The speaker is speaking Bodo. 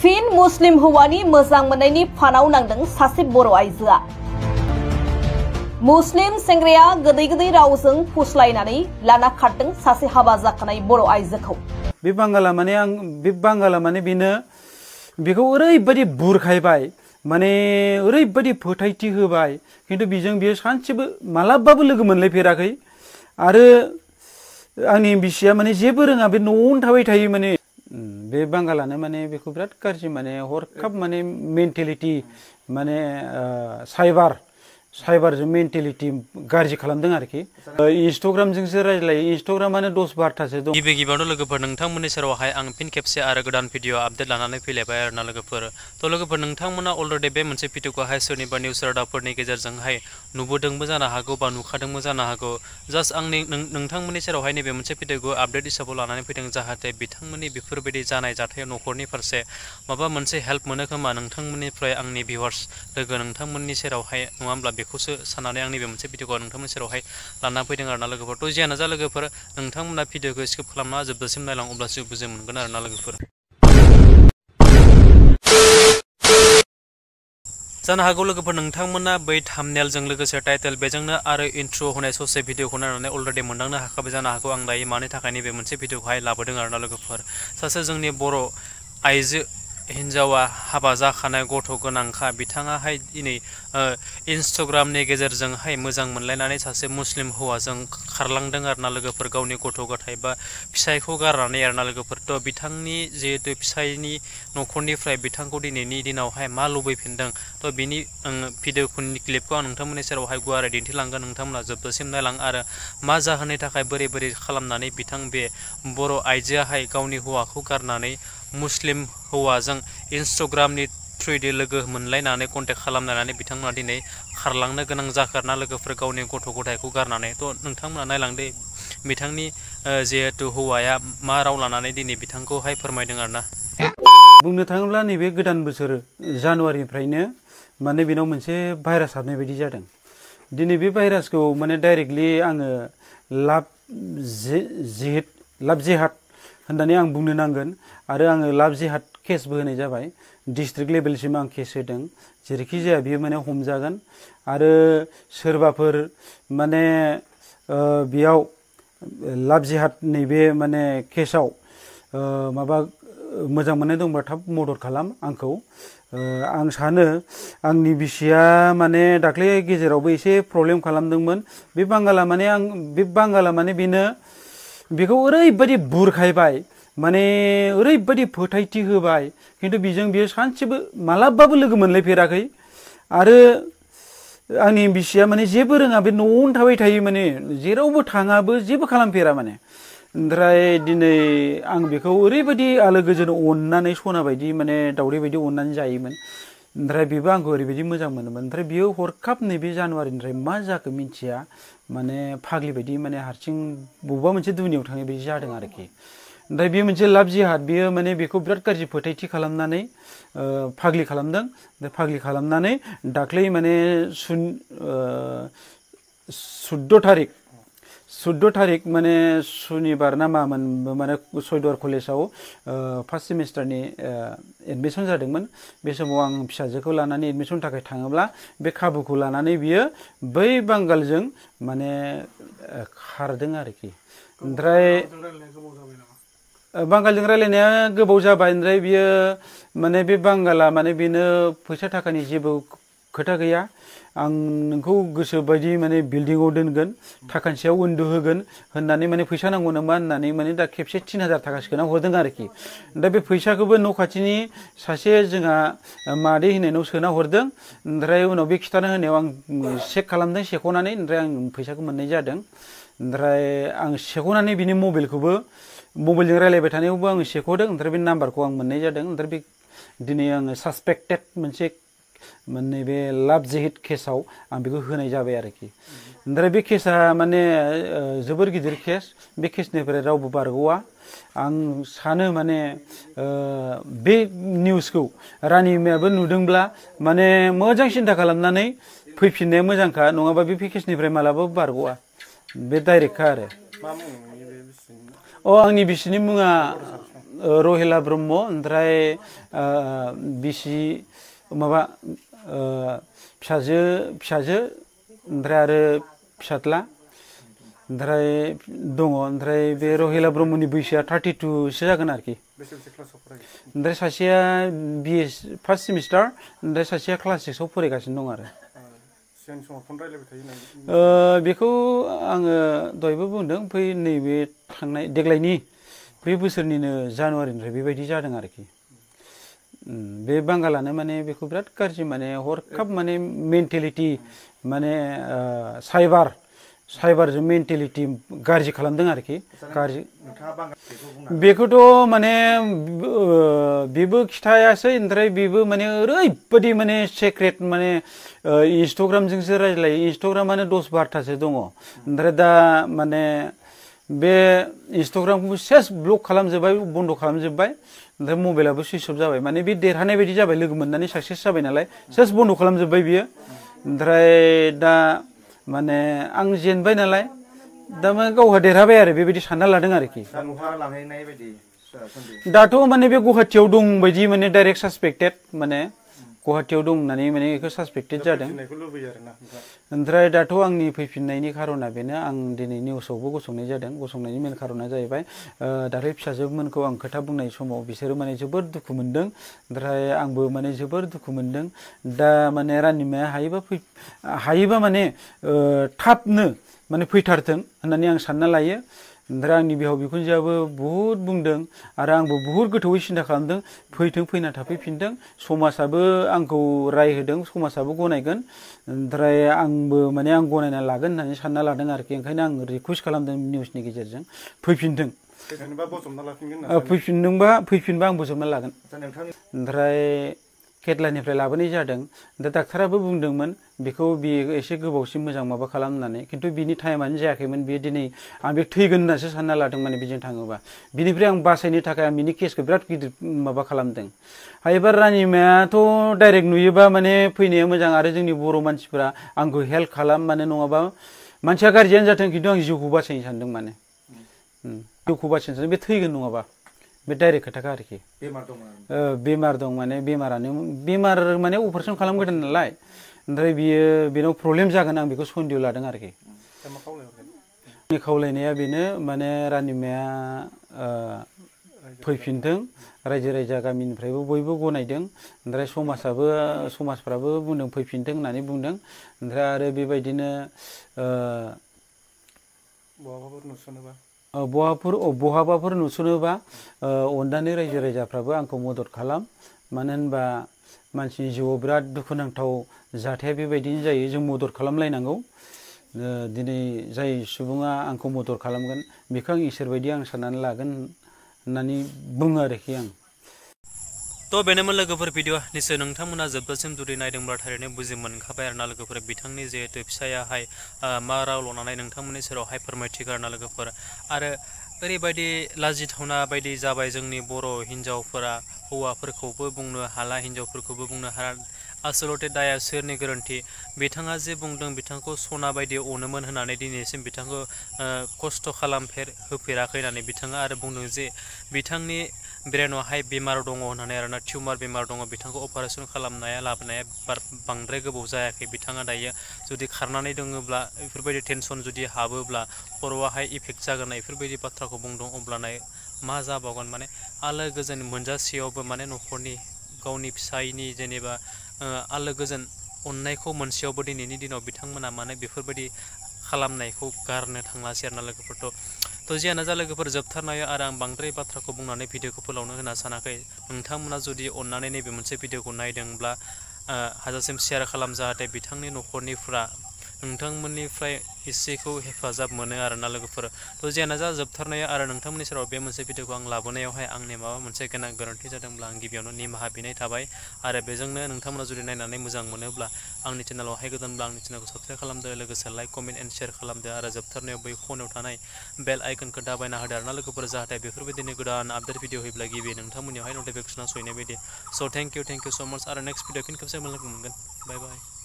फिन मुस्लिम हौवानि मोजां मोननायनि फानाव नांदों सासे बर' आइजोआ। मुस्लिम सेंग्राया गोदै गोदै रावजों फुस्लायनानै लाना खारदों सासे हाबा जाखानाय बर' आइजोखौ। बे बांगाला माने बेनो बेखौ ओरैबायदि बुरखायबाय, माने ओरैबायदि फोथायथि होबाय, खिन्थु बियो सानसेबो मालाबाबो लोगो मोनलायफेराखै। आरो आंनि बिसिया माने जेबो रोङा, बे न'आवनो थाबाय थायो। माने बे बांगालानो माने बेखौ बिराद गाज्रि, माने हरखाब माने मेन्टेलिटि, माने साइबारजों मेन्टेलिटि गाज्रि खालामदों आरोखि। इन्स्टाग्रामजोंसो रायज्लायो, इन्स्टाग्रामानो 10-12थासो दं। गिबियावनो लोगोफोर, नोंथांमोननि सेरावहाय आं फिन खेबसे आरो गोदान भिडिअ आपडेट लानानै फैलायबाय आरोना लोगोफोर। लोगोफोर, नोंथांमोना अलरेडि बे मोनसे भिडिअखौहाय सोरनिबा निउस रादाबफोरनि गेजेरजोंहाय नुबोदोंबो जानो हागौ बा नुखादोंबो जानो हागौ। जास्ट आंनि नोंथांमोननि सेरावहाय नैबे मोनसे भिडिअखौ आपडेट हिसाबाव लानानै फैदों, जाहाथे बिथांमोननि बेफोरबायदि जानाय जाथाय न'खरनि फारसे माबा मोनसे हेल्प मोनो खोमा नोंथांमोननिफ्राय आंनि भिउवार्स लोगो नोंथांमोननि सेरावहाय, नङा होमब्ला? बेखौसो साननानै आंनि बे मोनसे भिडिअखौ नोंथांमोननि सेरावहाय लाना फैदों आरोना लोगोफोर। जियानो जा लोगोफोर, नोंथांमोना भिडिअखौ स्किप खालामना जोबजासिम नायलां, अब्लासो बुजि मोनगोन आरोना लोगोफोर। जानो हागौ लोगोफोर, नोंथांमोना बै थाम्बनेलजों लोगोसे टाइटेल बेजोंनो आरो इन्ट्र होनाय ससे भिडिअखौ नायनानै अलरेडि मोनदांनो हाखाबाय जानो हागौ आं दायो मानि थाखाय नैबे मोनसे भिडिअखौहाय लाबोदों आरोना लोगोफोर। सासे जोंनि बर' आइजो हिन्जावा हाबा जाखानाय गथ' गोनांखा, बिथाङाहाय दिनै इन्स्टाग्रामनि गेजेरजोंहाय मोजां मोनलायनानै सासे मुस्लिम हौवाजों खारलांदों आरोना लोगोफोर, गावनि गथ' गथाय बा फिसायखौ गारनानै आरोना लोगोफोर। बिथांनि जिहेतु फिसायनि न'खरनिफ्राय बिथांखौ दिनैनि दिनावहाय मा लुबैफिनदों, बिनि भिडिअनि क्लिपखौ आं नोंथांमोननि सेरावहाय गुवारै दिन्थिलांगोन। नोंथांमोना जोबजासिम नायलां आरो मा जाहोननि थाखाय बोरै खालामनानै बे बर' आइजोआहाय गावनि हौवाखौ गारनानै मुस्लिम हौवाजों इन्स्टाग्रामनि थ्रुयै लोगो मोनलायनानै कन्टेक्ट खालामलायनानै बिथांमोना दिनै खारलांनो गोनां जाखो आरोना लोगोफोर, गावनि गथ' गथायखौ गारनानै। नोंथांमोना नायलांदो बिथांनि जिहेतु हौवाया मा राव लानानै दिनै बिथांखौहाय फोरमायदों आरोना। बुंनो थाङोब्ला नैबे गोदान बोसोर जानुवारिनिफ्रायनो माने बेनाव मोनसे भाइरास हाबनाय बायदि जादों। दिनै बे भाइरासखौ माने डाइरेक्टलि आङो लाभ जिहाद होननानै आं बुंनो नांगोन। आरो आङो लाभ जिहाद केसबो होनाय जाबाय, डिस्ट्रिक्ट लेभेलसिम आं केस होदों। जेरैखि जाया बियो माने हमजागोन। आरो सोरबाफोर माने बेयाव लाभ जिहाद नैबे माने केसाव माबा मोजां मोननाय दंबा थाब मदद खालाम आंखौ। आं सानो आंनि बिसिया माने दाख्लै गेजेरावबो एसे प्रब्लेम खालामदोंमोन। बे बांगाला माने बेखौ ओरैबायदि बुरखायबाय, माने ओरैबायदि फोथायथि होबाय, खिन्थु बियो सानसेबो मालाबाबो लोगो मोनलायफेराखै। आरो आंनि बिसिया माने जेबो रोङा, बे न'आवनो थाबाय थायो, माने जेरावबो थाङाबो, जेबो खालामफेरा माने। ओमफ्राय दिनै आं बेखौ ओरैबायदि आलो गोजोन अननानै सना बायदि, माने दावदै बायदि अननानै जायोमोन। ओमफ्राय बेबो आंखौ ओरैबायदि मोजां मोनोमोन। ओमफ्राय बियो हरखाब नैबे जानुवारिनिफ्राय मा जाखो मिथिया, माने फाग्लि बायदि, माने हारसिं बबेबा मोनसे दुनियाव थांनाय बायदि जादों आरोखि। ओमफ्राय बेयो मोनसे लाभ जिहाद, बियो माने बेखौ बिराद गाज्रि फोथायथि खालामनानै फाग्लि खालामदों। फाग्लि खालामनानै दाख्लै माने 14 थारिख माने सुनिबार ना मामोन, माने सयदुवार कलेजाव फार्स्ट सेमिस्टारनि एडमिसन जादोंमोन। बे समाव आं फिसाजोखौ लानानै एडमिसन थाखाय थाङोब्ला बे खाबुखौ लानानै बियो बै बांगालजों माने खारदों आरोखि। ओमफ्राय बांगालजों रायलायनाया गोबाव जाबाय। ओमफ्राय बियो माने बे बांगाला माने बेनो फैसा थाखानि जेबो खोथा गैया, आं नोंखौ गोसो बायदि माने बिल्डिंआव दोनगोन, थाखानसेयाव उन्दुहोगोन होननानै माने फैसा नांगौ नामा होननानै माने दा खेबसे 3000 थाखा सोना हरदों आरोखि। दा बे फैसाखौबो न' खाथिनि सासे जोंहा मादै होननायनाव सोना हरदों। ओमफ्राय उनाव बे खिथाना होनायाव आं चेक खालामदों सेख'नानै, ओमफ्राय आं फैसाखौ मोननाय जादों। ओमफ्राय आं सेख'नानै बिनि मबाइलजों रायलायबाय थानायावबो आङो सेख'दों। ओमफ्राय बे नाम्बारखौ आं मोननाय जादों। ओमफ्राय बे दिनै आङो सासपेक्टेड मोनसे नैबे लाभ जिहाद केसाव आं बेखौ होनाय जाबाय आरोखि। ओमफ्राय बे केसा माने जोबोर गिदिर केस। बे केसनिफ्राय रावबो बारग'आ। आं सानो माने बे निउसखौ रानिमायाबो नुदोंब्ला माने मोजां सिन्था खालामनानै फैफिननाया मोजांखा, नङाबा बे केसनिफ्राय मालाबाबो बारग'आ। बे डाइरेक्टखा आरो। आंनि बिसिनि मुङा रहिला ब्रह्म ओमफ्राय बिसि माबा फिसाजो ओमफ्राय आरो फिसाज्ला ओमफ्राय दङ ओमफ्राय बे रहिला ब्रह्मनि बैसोआ 32सो जागोन आरोखि ओमफ्राय सासेया BA फार्स्ट सेमिस्टार ओमफ्राय सासेया क्लास 6आव फरायगासिनो दं आरो बेखौ आङो दहायबो बुंदों फै नैबे थांनाय देग्लायनि बे बोसोरनिनो जानुवारिनिफ्राय बेबायदि जादों आरोखि बे बांगालानो माने बेखौ बिराद गाज्रि माने हरखाब माने मेन्टेलिटि माने साइबारजों मेन्टेलिटि गाज्रि खालामदों आरोखि गाज्रि बेखौथ' माने बेबो खिथायासै ओमफ्राय बेबो माने ओरैबायदि माने सेक्रेट माने इन्सटाग्रामजोंसो रायज्लायो इन्सटाग्रामानो 10-12थासो दङ ओमफ्राय दा माने बे इन्सटाग्रामखौ सेस ब्लक खालामजोब्बाय बन्द' खालामजोब्बाय ओमफ्राय मबाइलाबो सुइच अफ जाबाय माने बे देरहानाय बायदि जाबाय लोगो मोननानै साक्सेस जाबाय नालाय सेस बन्द' खालामजोब्बाय बियो ओमफ्राय दा माने आं जेनबाय नालाय दा माने गावहा देरहाबाय आरो बेबायदि सानना लादों आरोखि दाथ' माने बे गुवाहाटियाव दं बायदि माने डाइरेक्ट सासपेक्टेड माने गुवाहाटियाव दं होननानै माने बेखौ सासपेक्टेड जादों ओमफ्राय दाथ' आंनि फैफिननायनि खारना बेनो आं दिनै निउसावबो गसंनाय जादों गसंनायनि मेन खारना जाहैबाय दाख्लै फिसाजोमोनखौ आं खोथा बुंनाय समाव बिसोरो माने जोबोद दुखु मोनदों ओमफ्राय आंबो माने जोबोद दुखु मोनदों दा माने रानिमाया हायोबा माने थाबनो माने फैथारथों होननानै आं सानना लायो ओमफ्राय आंनि बिहाव बिखुनजोआबो बहुद बुंदों आरो आंबो बहुद गोथौयै सिन्था खालामदों फैना थाफैफिनदों समाजाबो आंखौ राय होदों समाजाबो गनायगोन ओमफ्राय आंबो माने आं गनायना लागोन होननानै सानना लादों आरोखि ओंखायनो आं रिकुवेस्ट खालामदों निउसनि गेजेरजों फैफिनथों फैफिनबा आं बजबना लागोन ओमफ्राय केटलानिफ्राय लाबोनाय जादों दा डाक्टाराबो बुंदोंमोन बेखौ बियो एसे गोबावसिम मोजां माबा खालाम होननानै खिन्थु बिनि टाइमानो जायाखैमोन बियो दिनै आं बे थैगोन होननासो सानना लादों माने बिजों थाङोबा बिनिफ्राय आं बासायनो थाखाय आं बिनि केसखौ बिराद गिदिर माबा खालामदों हायोबा रानिमायाथ' डाइरेक्ट नुयोबा माने फैनाया मोजां आरो जोंनि बर' मानसिफोरा आंखौ हेल्प खालाम माने नङाबा मानसिया गाज्रियानो जाथों खिन्थु आं जिउखौ बासायनो सानदों माने जिउखौ बासायनो सानदों बे थैगोन नङाबा बे डाइरेक्ट खोथाखा आरोखि बेमार दं माने बेमार माने अपारेसन खालामगोन नालाय ओमफ्राय बेनाव प्रब्लेम जागोन आं बेखौ सन्देह लादों आरोखि आंनि खावलायनाया बेनो माने रानिमाया फैफिनथों रायजो राजा गामिनिफ्रायबो बयबो गनायदों ओमफ्राय समाजफ्राबो बुंदों फैफिनथों होननानै बुंदों ओमफ्राय आरो बेबायदिनो बहाबाफोर नुसनोबा अननानै रायजो राजाफ्राबो आंखौ मदद खालाम मानो होनबा मानसिनि जिउआव बिराद दुखुनांथाव जाथाया बेबायदिनो जायो जों मदद खालामलायनांगौ दिनै जाय सुबुङा आंखौ मदद खालामगोन बेखौ आं इसोर बायदि आं साननानै लागोन होननानै बुङो आरोखि आं थ' बेनोमोन लोगोफोर भिडिअ निश्चय नोंथांमोना जोबजासिम जुदि नायदोंब्ला थारैनो बुजि मोनखाबाय आरोना लोगोफोर बिथांनि जिहेतु फिसायाहाय मा राव लानानै नोंथांमोननि सेरावहाय फोरमायथिगो आरोना लोगोफोर आरो ओरैबायदि लाजिथावना बायदि जाबाय जोंनि बर' हिन्जावफोरा हौवाफोरखौबो बुंनो हाला हिन्जावफोरखौबो बुंनो हाला आसलथे दाया सोरनि गोरोन्थि बिथाङा जे बुंदों बिथांखौ सना बायदि अनोमोन होननानै दिनैसिम बिथांखौ खस्थ' होफेराखै होननानै बिथाङा आरो बुंदों जे बिथांनि ब्रेनावहाय बेमार दङ होननानै आरोना टिउमार बेमार दङ बिथांखौ अपारेसन खालामनाया लाबोनाया बांद्राय गोबाव जायाखै बिथाङा दायो जुदि खारनानै दङब्ला बेफोरबायदि टेनसन जुदि हाबोब्ला खर'आहाय इफेक्ट जागोन बेफोरबायदि बाथ्राखौ बुंदों अब्लानाय मा जाबावगोन माने आलो गोजोन मोनजासेयावबो माने न'खरनि गावनि फिसायनि जेनेबा आलो गोजोन अननायखौ मोनसेयावबो दिनैनि दिनाव बिथांमोना माने बेफोरबायदि खालामनायखौ गारनो थांलासै आरोना लोगोफोरथ' जियानो जा लोगोफोर जोबथारनायाव आरो आं बांद्राय बाथ्राखौ बुंनानै भिडिअखौ फोलावनो होना सानाखै नोंथांमोना जुदि अननानै नैबे मोनसे भिडिअखौ नायदोंब्ला हाजासिम शेयार खालाम जाहाथे बिथांनि न'खरनिफ्रा नोंथांमोननिफ्राय एसेखौ हेफाजाब मोनो आरोना लोगोफोर थ' जियानो जा जोबथारनाया आरो नोंथांमोननि सेराव बे मोनसे भिडिअखौ आं लाबोनायावहाय आंनि माबा मोनसे गोरोन्थि जादोंब्ला आं गिबियावनो निमाहा बिनाय थाबाय आरो बेजोंनो नोंथांमोना जुदि नायनानै मोजां मोनोब्ला आंनि चेनेलावहाय गोदानब्ला आंनि चेनेलखौ साबस्क्राइब खालामदो लोगोसे लाइक कमेन्ट एन्ड शेयार खालामदो आरो जोबथारनायाव बै खनायाव थानाय बेल आइकनखौ दाबायना होदो आरोना लोगोफोर जाहाथे बेफोरबायदिनो गोदान आपडेट भिडिअ होयोब्ला गिबि नोंथांमोननियावहाय नटिफिकेसना सहैनाय बायदि स' थेंक इउ स' माच आरो नेक्स्ट भिडिअ फिन खेबसे लोगो मोनगोन बाय बाय